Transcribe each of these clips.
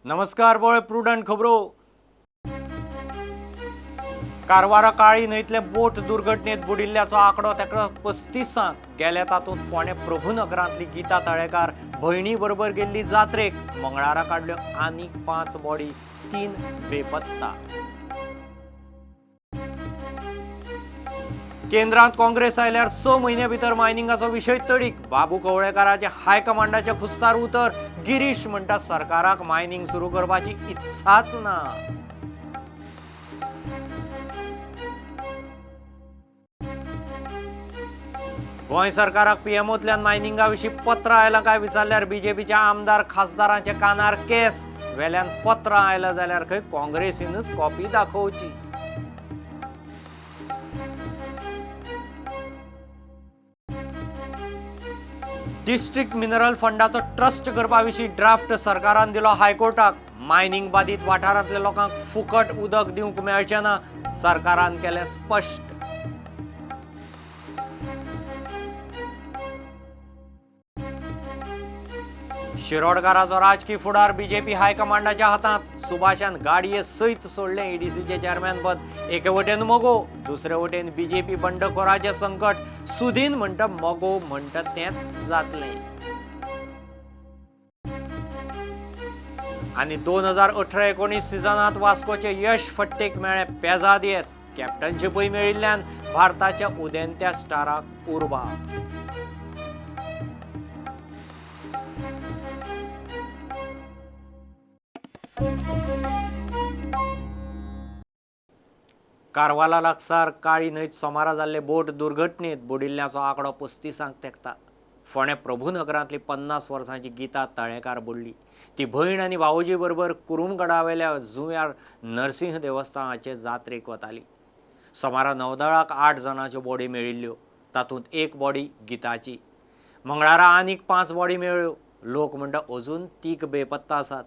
नमस्कार बोळे प्रुडंट खबरो. कारवारा काळी न्हंयतले बोट दुर्घटनेत बुडिल्ल्याचो आंकडो ताका 35 गेल्या. तातूंत फोंडें प्रभुनगरांतली गीता तळेकार भयणी बरोबर गेल्ली जात्रेक. मंगळारा काडल्यो आनीक 5 बॉडी, 3 बेपत्ता. केंद्रांत काँग्रेस आयल्यार 6 म्हयन्या भितर मायनिंगाचो विशय तडीक. बाबू कवळेकाराचे हायकमांडाचे खुस्तार उतर. गिरीश म्हणटा सरकाराक मायनिंग सुरू करपाची इत्साच ना. गोंय सरकाराक पीएमओतल्यान मायनिंगा विशीं पत्र आयलां काय विचारल्यार बीजेपीच्या आमदार खासदारांच्या कानार केस. वेल्यान पत्र आयलां जाल्यार खंय काँग्रेसीनच कॉपी दाखोवची. डिस्ट्रिक्ट मिनरल फंडाचो ट्रस्ट करपा विशीं ड्राफ्ट सरकारान दिलो हायकोर्टाक. मायनिंग बादीत वाठारांतल्या लोकांक फुकट उदक दिवंक मेळचें ना, सरकारान केलें स्पश्ट. शिरोडकाराचो राजकी फुडार बीजेपी हायकमांडाच्या हातांत. सुभाषान गाडये सयत सोडलें ईडीसीचे चेअरमॅन पद. एके वटेन मगो, दुसरे वटेन बीजेपी बंडखोराचें संकट. सुदीन म्हणटा मगो म्हणटा तेंच जातलें. आनी 2018-19 सिजनांत वास्कोचे यश फट्टेक मेळ्ळें पेजाद येस. कॅप्टनशिपूय मेळिल्ल्यान भारताच्या उदेंत्या स्टाराक उर्बा. कारवाला लागसार काळी न्हंयत सोमारा जाल्ले बोट दुर्घटनेत बुडिल्ल्याचो आंकडो 35 तेंकता. फोंडें प्रभुनगरांतली 50 वर्सांची गीता तळेकार बुडली. ती भयण आनी भावोजी बरोबर कुरुमगडावेल्या जुंव्यार नरसिंह देवस्थानाचे जात्रेक वताली. सोमारा नौदळाक 8 जाणांच्यो बॉडी मेळिल्ल्यो, तातूंत 1 बॉडी गीताची. मंगळारा आनीक 5 बॉडी मेळ्ळ्यो. लोक म्हणटा अजून 3 बेपत्ता आसात.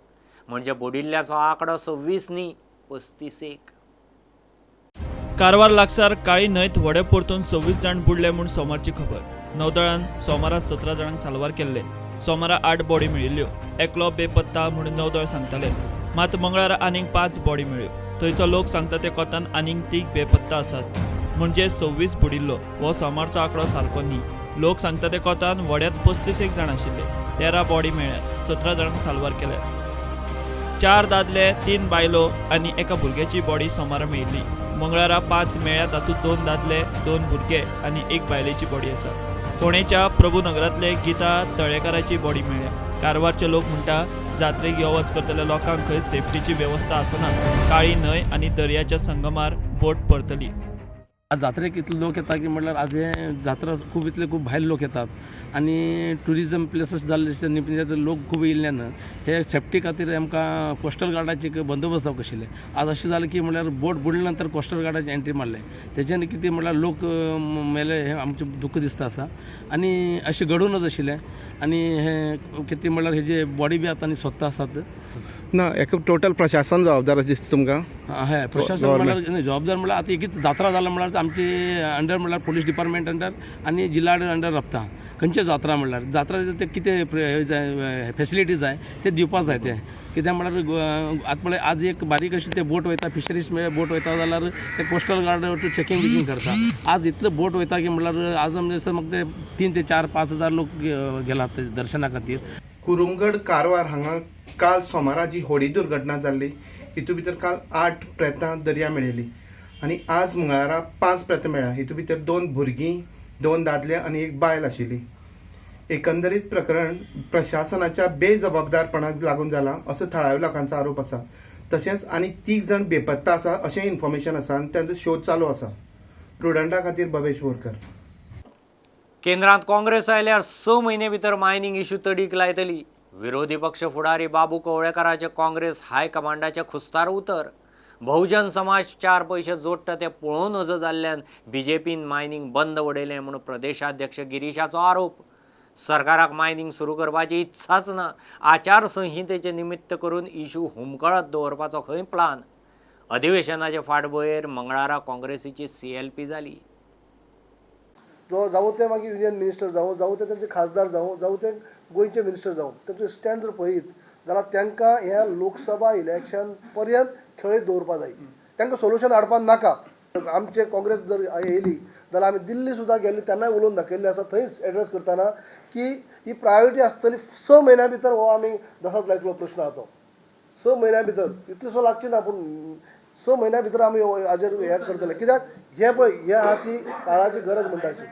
म्हणजे बुडिल्ल्याचो आंकडो 26 न्ही 35. कारवार लागसार काळी न्हंयत व्हडें परतून 26 जाण बुडले म्हूण सोमारची खबर. नौदळान सोमारा 17 जाणांक साल्वार केल्ले. सोमारा 8 बॉडी मेळिल्ल्यो, एकलो बेपत्ता म्हूण नौदळ सांगताले. मात मंगळारा आनीक 5 बॉडी मेळ्ळ्यो. थंयचो लोक सांगता ते कोतान आनीक 3 बेपत्ता आसात, म्हणजे 26 बुडिल्लो. हो सोमारचो आंकडो सारको न्ही. लोक सांगता ते कोतान व्हड्यांत 35 जाण आशिल्ले. 13 बॉडी मेळ्ळ्यात, 17 जाणांक साल्वार केल्यात. 4 दादले, 3 बायलो आनी एका भुरग्याची बॉडी सोमारा मेळिल्ली. मंगळारा 5 मेळ्ळ्या, तातूंत 2 दादले, 2 भुरगे आनी 1 बायलेची बॉडी आसा. फोंडेच्या प्रभुनगरांतले गीता तळेकाराची बॉडी मेळ्ळ्या. कारवारचे लोक म्हणटा जात्रेक यो वच करतल्या लोकांक खंय सेफ्टीची वेवस्था आसना. काळी न्हंय आनी दर्याच्या संगमार बोट परतली. आज जात्रेक इतले लोक येता की म्हणल्यार आज हे जात्रा खूब इतले खूब भायर लोक येतात आनी ट्युरिजम प्लेसीस जाल्ले लोक खूब येयल्ल्यान हे सेफ्टी खातीर आमकां कोस्टल गार्डाची बंदोबस्त जावंक आशिल्ले. आज अशें जालें की म्हणल्यार बोट बुडले नंतर कोस्टल गार्डाची एंट्री मारले, तेच्यान कितें म्हणल्यार लोक मेले हें आमचें दुख्ख दिसता आसा. आनी अशें घडूं नज आशिल्लें. आनी हें कितें म्हणल्यार हेजे बॉडी बी आतां आनी सोदता आसात ना. एका टोटल प्रशासन जबाबदार दिसता तुमकां? हय, प्रशासन म्हणल्यार जबाबदार म्हणल्यार आतां एक जात्रा जाला म्हणल्यार आमची अंडर म्हणल्यार पोलीस डिपार्टमेंट अंडर आनी जिल्ला अंडर राबता. खंयचे जात्रा म्हणल्यार जात्रा ते कितें फेसिलिटी जाय ते दिवपाक जाय. ते कित्याक म्हणल्यार आतां पळय आज एक बारीक अशें ते बोट वयता, फिशरीज बोट वयता जाल्यार ते कोस्टल गार्ड चॅकिंग बिकिंग करता. आज इतले बोट वयता की म्हणल्यार आज म्हणजे म्हाका ते 3 ते 4-5 हजार लोक गेलात दर्शना खातीर. कुरुमगड कारवार हांगा काल सोमारा जी होडी दुर्घटना जाल्ली हितूंत भितर काल 8 प्रेतां दर्या मेळिल्ली आनी आज मंगळारा 5 प्रेतां मेळ्ळ्या. हितूंत भितर 2 भुरगीं, 2 दादले आनी 1 बायल आशिल्ली. एकंदरीत प्रकरण प्रशासनाच्या बेजबाबदारपणाक लागून जाला असो थळाव्या लोकांचो आरोप आसा. तशेंच आनी 3 जाण बेपत्ता आसा अशें इन्फॉर्मेशन आसा आनी तांचो शोध चालू आसा. प्रुडंटा खातीर भवेश बोरकर. केंद्रांत काँग्रेस आयल्यार 6 म्हयने भितर मायनिंग इश्यू तडीक लायतली. विरोधी पक्ष फुडारी बाबू कवळेकाराचे काँग्रेस हायकमांडाचे खुस्तार उतर. बहुजन समाज 4 पयशे जोडटा ते पळोवन नजो जाल्ल्यान बीजेपीन मायनिंग बंद उडयलें म्हूण प्रदेशाध्यक्ष गिरीशाचो आरोप. सरकाराक मायनिंग सुरू करपाची इत्साच ना. आचारसंहितेचे निमित्त करून इश्यू हुमकळत दवरपाचो खंय प्लान. अधिवेशनाचे फाटभुंयेर मंगळारा काँग्रेसीची CLP जाली. जो जावं ते मागीर युनियन मिनिस्टर जावं, जावं ते तांचे खासदार जावं, जावं ते गोंयचे मिनिस्टर जावं, तांचे स्टँड जर पळयत जाल्यार तांकां ह्या लोकसभा इलेक्शन पर्यंत खेळयत दवरपा जाय. तांकां सोल्युशन हाडपाक नाका. आमचे काँग्रेस जर येयली जाल्यार आमी दिल्ली सुद्दां गेल्ली तेन्नाय उलोवन दाखयल्लें आसा थंयच एड्रेस करतना की ही प्रायोरिटी आसतली 6 म्हयन्या भितर हो आमी दसाच लायतलो प्रश्न आहा तो 6 म्हयन्या भितर इतलेसो लागची ना पूण 6 म्हयन्या भितर आमी हाजेर हें करतले. कित्याक हें पळय हें आहा ती काळाची गरज म्हणटा अशी.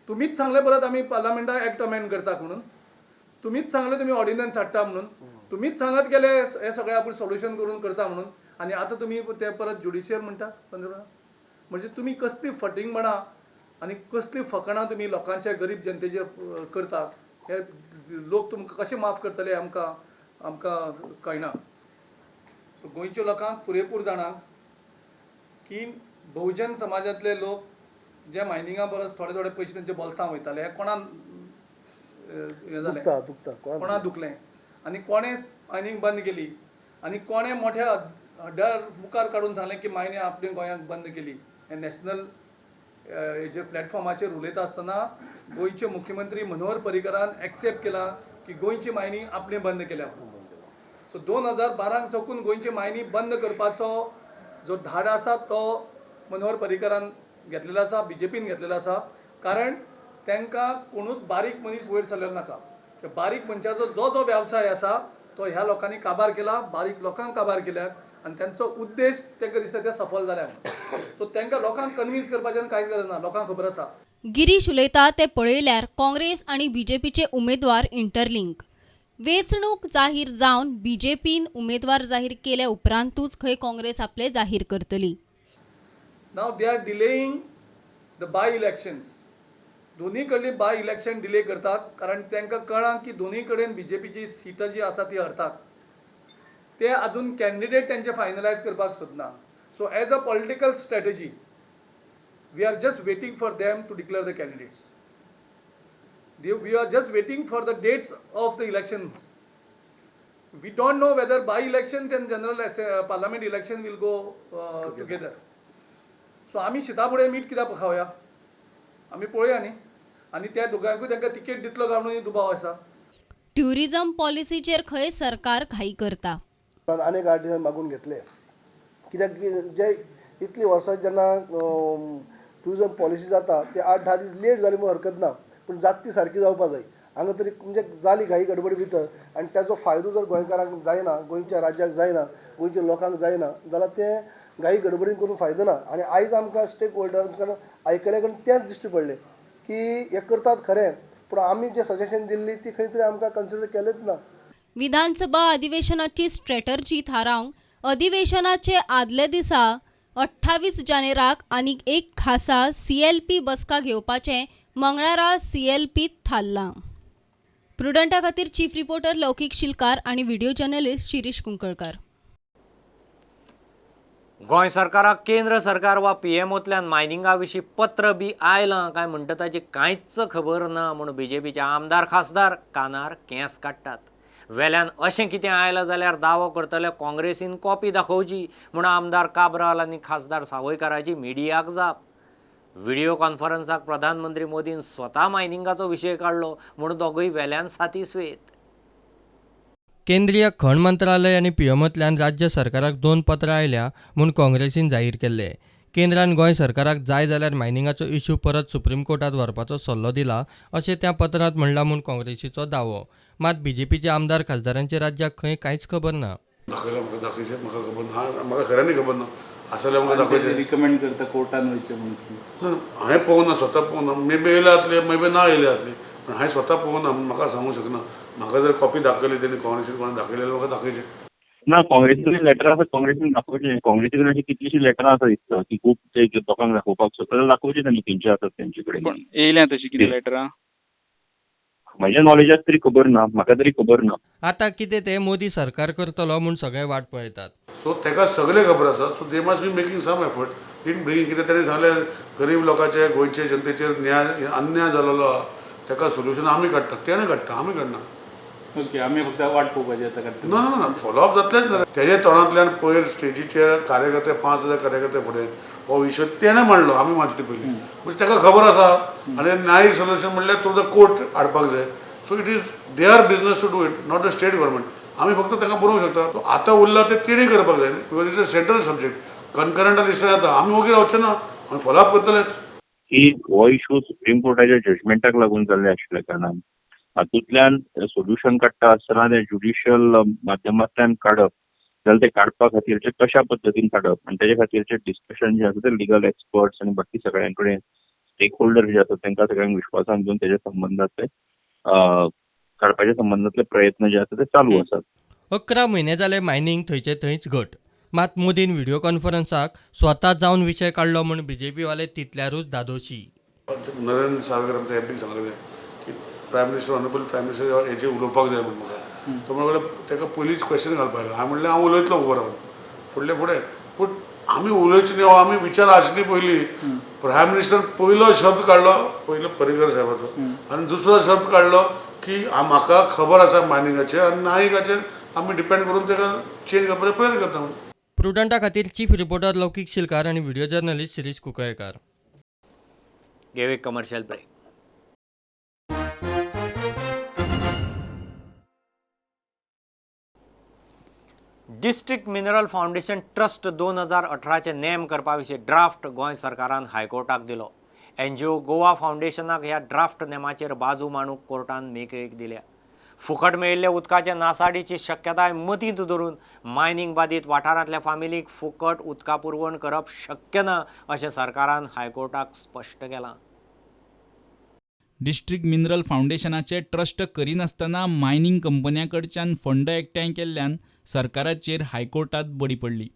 तुमीच सांगलें परत आमी पार्लमेंटाक एक्ट अमेंड करतात म्हणून, तुमीच सांगलें तुमी ऑर्डिनन्स हाडटा म्हणून, तुमीच सांगत गेले हे सगळें आपूण सोल्युशन करून करता म्हणून, आनी आतां तुमी ते परत ज्युडिशियर म्हणटा 15. म्हणजे तुमी कसली फटींगपणां आनी कसली फकाणां तुमी लोकांच्या गरीब जनतेचेर करतात हे लोक तुमकां कशें माफ करतले आमकां आमकां कळना. सो गोंयच्या लोकांक पुरेपूर जाणा की बहुजन समाजांतले लोक जे मायनिंगा परस थोडे थोडे पयशे तेंच्या बोल्सां वयताले हे कोणाक हें जालें, कोणा दुखलें आनी कोणें मायनींग बंद केली आनी कोणें मोठ्या हड्ड्यार मुखार काडून सांगलें की मायनींग आपणे गोंयांत बंद केली. हे नॅशनल हेजेर प्लॅटफॉर्माचेर उलयता आसतना गोंयचे मुख्यमंत्री मनोहर पर्रीकरान एक्सेप्ट केला की गोंयची मायनींग आपणे बंद केल्या. सो 2012 साकून गोंयची मायनींग बंद करपाचो जो धाड आसा तो मनोहर पर्रीकरान घेतलेलो आसा, बीजेपीन घेतलेलो आसा. कारण तांकां कोणूच बारीक मनीस वयर सरलेलो नाका. बारीक मनशाचो जो जो वेवसाय आसा तो ह्या लोकांनी काबार केला, बारीक लोकांक काबार केल्यात आनी तांचो उद्देश तांकां दिसता ते सफल जाल्या. सो तांकां लोकांक कन्विन्स करपाचें कांयच गरज ना, लोकांक खबर आसा. गिरीश उलयता ते पळयल्यार काँग्रेस आनी बीजेपीचे उमेदवार इंटरलिंक. वेंचणूक जाहीर जावन बीजेपीन उमेदवार जाहीर केल्या उपरांतूच खंय काँग्रेस आपले जाहीर करतली. Now they are delaying the by elections. दोन्ही कडली बाय इलेक्शन डिले करतात कारण तांकां कळ्ळां की दोन्ही कडेन बीजेपीची सिटां जी आसा ती हरतात. ते अजून कॅन्डिडेट तांचे फायनलायज करपाक सोदना. So as a political strategy we are just waiting for them to declare the candidates. We are just waiting for the dates of the elections. We don't know whether by elections and general parliament election will go together. So आमी शिता फुडें मीठ कित्याक खावया, आमी पळोवया न्ही. आनी त्या दोगांकूय तांकां तिकेट दितलो काय म्हणून दुबाव आसा. ट्युरिझम पॉलिसीचेर खंय सरकार घाई करता. आनीक 8 दिसांनी मागून घेतले कित्याक जे इतली वर्सां जेन्ना ट्युरिझम पॉलिसी जाता ते 8-10 दीस लेट जाली म्हूण हरकत ना, पूण जात ती सारकी जावपा जाय. हांगा तरी म्हणजे जाली घाई गडबडी भितर आनी ताजो फायदो जर गोंयकारांक जायना, गोंयच्या राज्याक जायना, गोंयच्या लोकांक जायना जाल्यार तें घाई गडबडीन करून फायदो ना. आनी आयज आमकां स्टेक होल्डर्स आयकल्या कडेन तेंच दिश्टी पडलें की हें करतात खरें, पूण आमी जें सजेशन दिल्ली ती खंय तरी आमकां कन्सिडर केलेंच ना. विधानसभा अधिवेशनाची स्ट्रॅटर्जी थारावंक अधिवेशनाचे आदले दिसा 28 जानेराक आनीक एक खासा CLP बसका घेवपाचें मंगळारा CLPत थारलां. प्रुडंटा खातीर चीफ रिपोर्टर लौकीक शिलकार आनी व्हिडिओ जर्नलिस्ट शिरीष कुंकळकार. गोंय सरकाराक केंद्र सरकार वा PMOतल्यान मायनिंगा विशीं पत्र बी आयलां काय म्हणटा ताची कांयच खबर ना म्हूण बीजेपीचे आमदार खासदार कानार केंस काडटात. वेल्यान अशें कितें आयलां जाल्यार दावो करतले काँग्रेसीन कॉपी दाखोवची म्हूण आमदार काब्राल आनी खासदार सावयकाराची मिडियाक जाप. व्हिडिओ कॉन्फरन्साक प्रधानमंत्री मोदीन स्वता मायनिंगाचो विशय काडलो म्हूण दोगूय वेल्यान सातिस्वेत. केंद्रीय खण मंत्रालय आनी PMOतल्यान राज्य सरकाराक 2 पत्रां आयल्या म्हूण काँग्रेसीन जाहीर केल्ले. केंद्रान गोंय सरकाराक जाय जाल्यार मायनिंगाचो इश्यू परत सुप्रीम कोर्टात व्हरपाचो सल्लो दिला अशें त्या पत्रांत म्हणलां म्हूण काँग्रेसीचो दावो. मात बीजेपीचे आमदार खासदारांचे राज्याक खंय कांयच खबर ना. दाखयलें म्हाका, दाखयचें म्हाका खबर ना, म्हाका खऱ्यांनी खबर ना. आसल्यार म्हाका दाखयचें. रिकमेंड करता कोर्टान वयचें म्हणून. हांवें पळोवंक ना, स्वता पळोवंक ना. मे बी येयल्या जातली, मे बी ना येयल्या जातली, पूण हांवें स्वता पळोवंक ना, म्हाका सांगूंक शकना. म्हाका जर कॉपी दाखयली तेणी काँग्रेसीन कोणें दाखयली जाल्यार म्हाका दाखयचें. ना, काँग्रेसीन लेटरां आसा, काँग्रेसीन दाखोवचें. काँग्रेसी कडेन अशी कितलीशीं लेटरां आसा दिसता की खूब ते लोकांक दाखोवपाक सोदता जाल्यार दाखोवचें तांणी, खंयची आसात तेंचे कडेन. पण येयल्या तशी कितें लेटरां? म्हज्या नॉलेजाक तरी खबर ना, म्हाका तरी खबर ना. आतां कितें तें मोदी सरकार करतलो म्हूण सगळे वाट पळयतात. सो ताका सगळें खबर आसा. So they must be making some effort in bringing. कितें ताणें सांगलें गरीब लोकांचे गोंयचे जनतेचेर न्याय अन्याय जाल्लो आहा ताका सोल्युशन आमी काडटा, तेणें काडटा, आमी काडना. ओके, आमी फक्त वाट पळोवपाची आतां काडटा. ना ना ना, फॉलोअप जातलेंच ना. तेजे तोंडांतल्यान पयर स्टेजीचेर कार्यकर्ते 5000 कार्यकर्ते फुडें हो विशय तेणें मांडलो, आमी मांडचे पयलीं. म्हणजे ताका खबर आसा. आनी न्यायीक सोल्युशन म्हणल्यार थ्रू the court हाडपाक जाय. So it is their business to do it, not the state government. आमी फक्त तांकां बरोवंक शकता. आतां उरला तें तेणी करपाक जाय न्ही, because it's a central subject. Concurrent लिस्टार जाता, आमी वगीर रावचे ना, आमी फॉलोअप करतलेच. की हो इशू सुप्रीम कोर्टाच्या जजमेंटाक लागून जाल्ले आशिल्ल्या कारणान हातूंतल्यान सोल्युशन काडटा आसतना तें ज्युडिशियल माध्यमांतल्यान काडप जाल्यार ते काडपा खातीरचे कशा पद्दतीन काडप आनी तेजे खातीरचे डिस्कशन जे आसा ते लिगल एक्सपर्ट्स आनी बाकी सगळ्यां कडेन स्टेक होल्डर जे आसा तांकां सगळ्यांक विश्वासान घेवन तेजे संबंदांतले काडपाच्या संबंदांतले प्रयत्न जे आसा ते चालू आसात. 11 म्हयने जाले मायनींग थंयचे थंयच घट. मात मोदीन व्हिडियो कॉन्फरन्साक स्वता जावन विशय काडलो म्हूण बीजेपीवाले तितल्यारूच धादोशी. नरेंद्र सावयकर आमच्या एमपीक सांगलेलें की prime minister, honourable prime minister हेजेर उलोवपाक जाय म्हूण म्हाका. तो म्हणून ताका पयलींच क्वेश्चन घालपाक लागलो. हांवें म्हणलें हांव उलयतलो उबो रावन फुडलें फुडें, पूण आमी उलोवचें न्ही, आमी विचार आसली पयलीं. प्रायम मिनिस्टर पयलो शब्द काडलो पयलो पर्रीकर साहेबाचो, आनी दुसरो शब्द काडलो की म्हाका खबर आसा मायनिंगाचेर आनी नायकाचेर आमी डिपेंड करून ताका चेंज करपाचो प्रयत्न करता म्हणून. प्रुडंटा खातीर चीफ रिपोर्टर लौकीक शिलकार आनी व्हिडियो जर्नलिस्ट शिरीष कुंकळयेंकार. घेवया commercial break. District mineral foundation trust 2018चे नेम करपा विशीं ड्राफ्ट गोंय सरकारान हायकोर्टाक दिलो. एनजीओ गोवा फावंडेशनाक ह्या ड्राफ्ट नेमाचेर बाजू मांडूंक कोर्टान मेकळीक दिल्या. फुकट मेळिल्ल्या उदकाचे नासाडीची शक्यताय मतींत धरून मायनींग बादीत वाठारांतल्या फामिलीक फुकट उदका पुरवण करप शक्य ना अशें सरकारान हायकोर्टाक स्पश्ट केलां. डिस्ट्रिक्ट मिनरल फावंडेशनाचे ट्रस्ट करिनासतना मायनींग कंपन्यां कडच्यान फंड एकठांय केल्ल्यान सरकाराचेर हायकोर्टांत बडी पडली.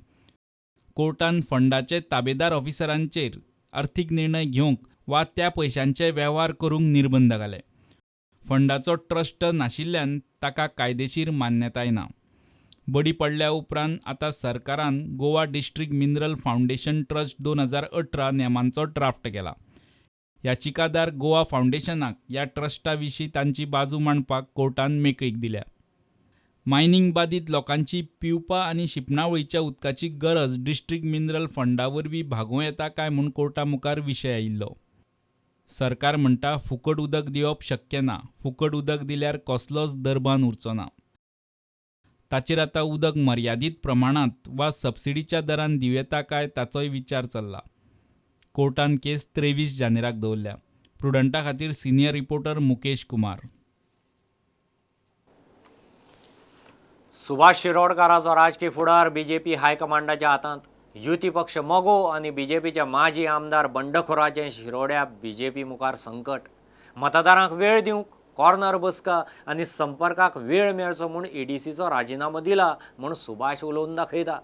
कोर्टान फंडाचे ताबेदार ऑफिसरांचेर अर्थीक निर्णय घेवंक वा त्या पयशांचे वेव्हार करूंक निर्बंध घाले. फंडाचो ट्रस्ट नाशिल्ल्यान ताका कायदेशीर मान्यताय ना. बडी पडल्या उपरांत आतां सरकारान Goa district mineral foundation trust 2018 नेमांचो draft केला. याचिकादार गोवा फावंडेशनाक ह्या ट्रस्टा विशीं तांची बाजू मांडपाक कोर्टान मेकळीक दिल्या. मायनींग बादीत लोकांची पिवपा आनी शिंपणावळीच्या उदकाची गरज डिस्ट्रिक्ट मिनरल फंडा वरवीं भागोवं येता काय म्हूण कोर्टा मुखार विशय आयिल्लो. सरकार म्हणटा फुकट उदक दिवप शक्य ना, फुकट उदक दिल्यार कसलोच दर्बान उरचो ना. ताचेर आतां उदक मर्यादीत प्रमाणांत वा सबसिडीच्या दरान दिवं येता काय ताचोय विचार चल्ला. कोर्टान केस 23 जानेराक दवरल्या. प्रुडंटा खातीर सिनियर रिपोर्टर मुकेश कुमार. सुभाष शिरोडकाराचो राजकी फुडार बीजेपी हायकमांडाच्या हातांत. युती पक्ष मगो आनी बीजेपीच्या माजी आमदार बंडखोराचें शिरोड्या बीजेपी मुखार संकट. मतदारांक वेळ दिवंक कॉर्नर बसका आनी संपर्काक वेळ मेळचो म्हूण ईडीसीचो राजिनामो दिला म्हूण सुभाष उलोवन दाखयता.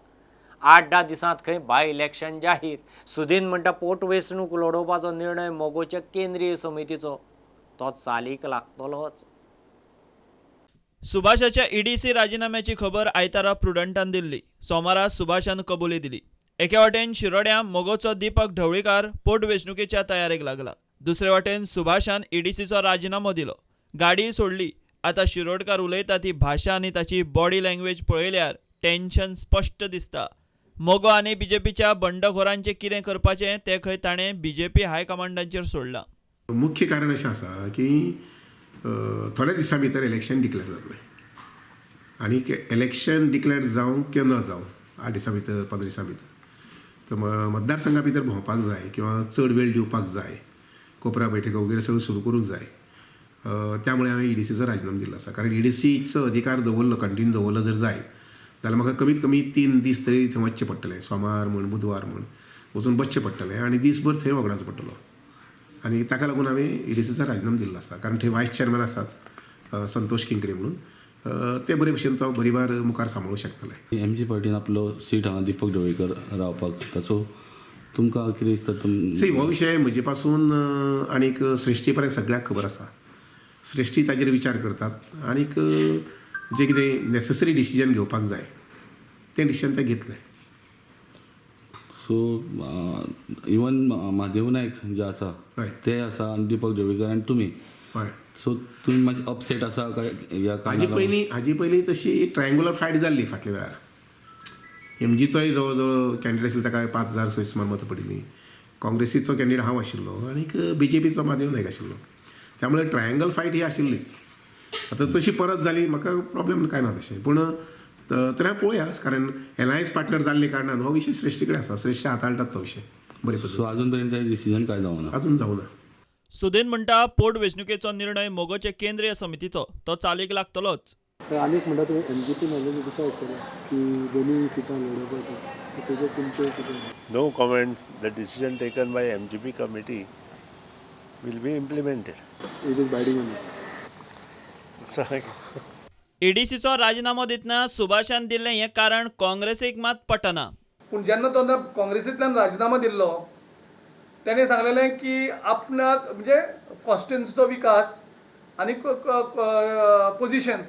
8-10 दिसांत खंय बाय इलेक्शन जाहीर. सुदीन म्हणटा पोटवेंचणूक लडोवपाचो निर्णय मगोच्या केंद्रीय समितीचो, तो चालीक लागतलोच. सुभाषाच्या ईडीसी राजिनाम्याची खबर आयतारा प्रुडंटान दिल्ली. सोमारा सुभाषान कबुली दिली. एके वाटेन शिरोड्यां मगोचो दीपक ढवळीकार पोटवेंचणुकेच्या तयारेक लागला, दुसरे वाटेन सुभाषान ईडीसीचो राजिनामो दिलो, गाडीय सोडली. आतां शिरोडकार उलयता ती भाशा आनी ताची बॉडी लँग्वेज पळयल्यार टेन्शन स्पश्ट दिसता. मगो आनी बीजेपीच्या बंडखोरांचें कितें करपाचें तें खंय ताणें बीजेपी हायकमांडाचेर सोडलां. मुख्य कारण अशें आसा की थोड्या दिसां भितर इलेक्शन डिक्लेअर जातलें आनी इलेक्शन डिक्लेअर जावं किंवा न जावं 8 दिसां भितर 15 दिसां भितर तर मतदारसंघा भितर भोंवपाक जाय किंवा चड वेळ दिवपाक जाय, कोपरा बैठका वगैरे सगळें सुरू करूंक जाय. त्यामुळे हांवें ईडीसीचो राजिनामो दिल्लो आसा, कारण ईडीसीचो अधिकार दवरलो, कंटिन्यू दवरलो जर जायत जाल्यार म्हाका कमीत कमी 3 दीस तरी थंय वचचें पडटलें, सोमार म्हूण बुधवार म्हूण वचून बसचें पडटलें आनी दीसभर थंय वगडावचो पडटलो. आनी ताका लागून हांवें ईडीसीचो राजिनामो दिल्लो आसा, कारण थंय वायस चेअरमॅन आसात संतोष किंकरे म्हणून, ते बरे भशेन तो बरीबार मुखार सांबाळूंक शकतले. एम जी पार्टीन आपलो सीट हांगा दीपक ढवळीकर रावपाक सोदता, सो तुमकां कितें दिसता? सी, हो विशय म्हजे पासून आनीक श्रेश्ठी पर्यंत सगळ्यांक खबर आसा. श्रेश्ठी ताजेर विचार करतात आनीक जे कितें नेसेसरी डिसिजन घेवपाक जाय तें डिसिजन ते घेतले. सो इवन म्हादेव नायक जे आसा ते आसा आनी दीपक ढवळीकर आनी तुमी, हय, सो तुमी मातशें अपसेट आसा काय ह्या कारणाक? हाजी पयलीं तशी ट्रायंगुलर फायट जाल्ली फाटल्या वेळार. एमजीचोय जवळ जवळ कॅन्डिडेट आशिल्लो ताका 5000 सुमार मतां पडिल्लीं, काँग्रेसीचो कॅन्डिडेट हांव आशिल्लो आनीक बीजेपीचो म्हादेव नायक आशिल्लो. त्यामुळे ट्रायंगल फायट ही आशिल्लीच. आतां तशी परत जाली म्हाका प्रॉब्लेम कांय ना तशें, पूण तर पळोवया, कारण एलायन्स पार्टनर जाल्ले कारणान हो विशय श्रेश्ठी कडेन आसा, श्रेश्ठ हाताळटात तो विशय बरे पद्दतीन. सो अजून पर्यंत डिसिजन काय जावना, अजून जावना. सुदेन म्हणटा पोटवेंचणुकेचो निर्णय मोगोचे केंद्रीय समितीचो, तो चालीक लागतलोच. आनीक म्हणटा ते एमजीपीन ऑलरेडी डिसायड केला की दोनूय सिटां लडोवपाचें, सो तेजेर तुमचें कितें? No comments. The decision taken by MGP committee will be implemented. It is binding on you. एडीसीचो राजिनामो दितना सुभाषान दिल्लें हें कारण काँग्रेसीक मात पटना. पूण जेन्ना तो काँग्रेसींतल्यान राजिनामो दिल्लो तेणें सांगलेलें की आपणाक म्हणजे कॉन्स्टिट्युन्सीचो विकास आनी पोजिशन,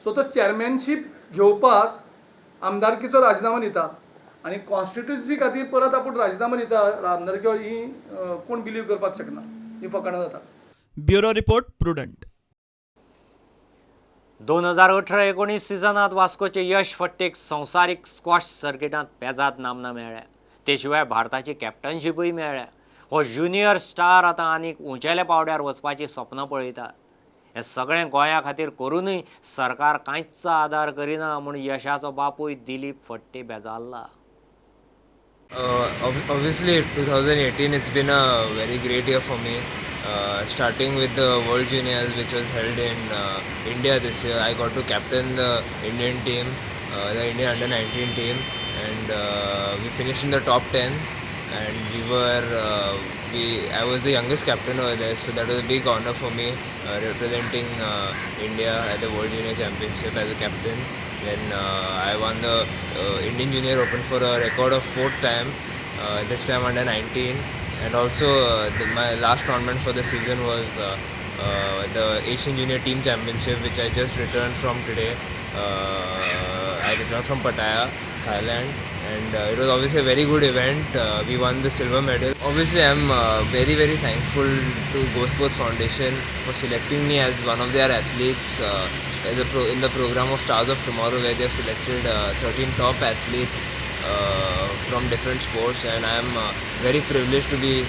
सो तो चॅरमॅनशीप घेवपाक आमदारकीचो राजिनामो दिता आनी कॉन्स्टिट्युन्सी खातीर परत आपूण राजिनामो दिता आमदारकी, ही कोण बिलीव करपाक शकना, ही फकाणां जाता. Bureau report, Prudent. 2018-19 सिजनांत वास्कोचे यश फट्टेक संवसारीक स्क्वॉश सर्किटांत पेजाद नामना मेळ्ळ्या. ते शिवाय भारताची कॅप्टनशिपूय मेळ्ळ्या. हो ज्युनियर स्टार आतां आनीक उंचेल्या पावड्यार वचपाची सपनां पळयता. हें सगळें गोंया खातीर करूनय सरकार कांयच आदार करिना म्हूण यशाचो बापूय दिलीप फट्टे बेजारला. Obviously 2018 it's been a very great year for me. Starting with the World Juniors, which was held in India this year, I got to captain the Indian team, the Indian Under-19 team, and we finished in the top 10. And we were, I was the youngest captain over there, so that was a big honor for me, representing India at the World Junior Championship as a captain. Then I won the Indian Junior Open for a record of 4th time, this time under 19. And also my last tournament for the season was the Asian Junior Team Championship, which I just returned from today. I returned from Pattaya, Thailand, and it was obviously a very good event. We won the silver medal. Obviously, I'm very, very thankful to Go Sports Foundation for selecting me as one of their athletes as a in the program of Stars of Tomorrow, where they have selected 13 top athletes from different sports, and I am very privileged to be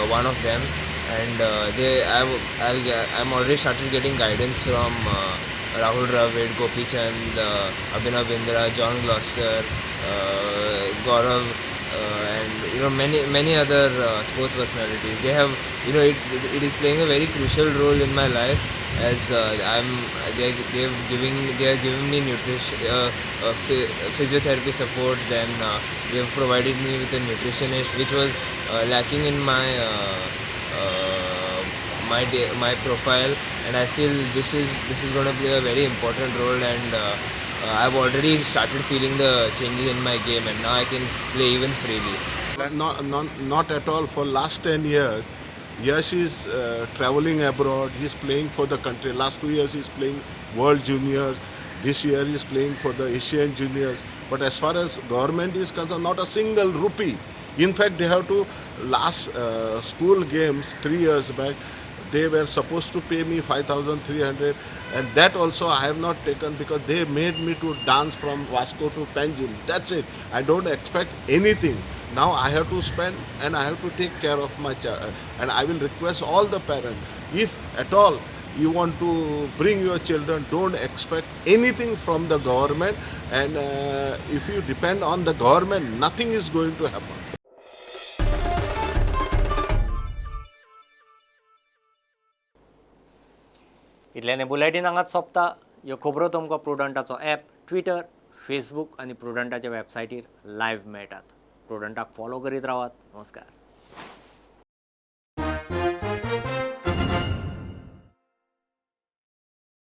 one of them. And I'm already started getting guidance from Rahul Dravid, Gopi Chand, Abhinav Bindra, John Gloucester, Gaurav, and you know many other sports personalities. They have, you know, it is playing a very crucial role in my life, as they are giving me nutrition, physiotherapy support. Then they have provided me with a nutritionist, which was lacking in my my profile, and I feel this is going to play a very important role. And I've already started feeling the changes in my game, and now I can play even freely. Not at all. For last 10 years, Yash is traveling abroad. He's playing for the country. Last 2 years he's playing World Juniors. This year he's playing for the Asian Juniors. But as far as government is concerned, not a single rupee. In fact, they have to last school games 3 years back, they were supposed to pay me 5,300, and that also I have not taken because they made me to dance from Vasco to Panjim. That's it. I don't expect anything. Now I have to spend and I have to take care of my child. And I will request all the parents, if at all you want to bring your children, don't expect anything from the government. And if you depend on the government, nothing is going to happen. इतल्याने bulletin हांगाच सोंपता. ह्यो खबरो तुमकां प्रुडंटाचो app, Twitter, Facebook आनी प्रुडंटाच्या वेबसायटीर live मेळटात. प्रुडंटाक follow करीत रावात. नमस्कार.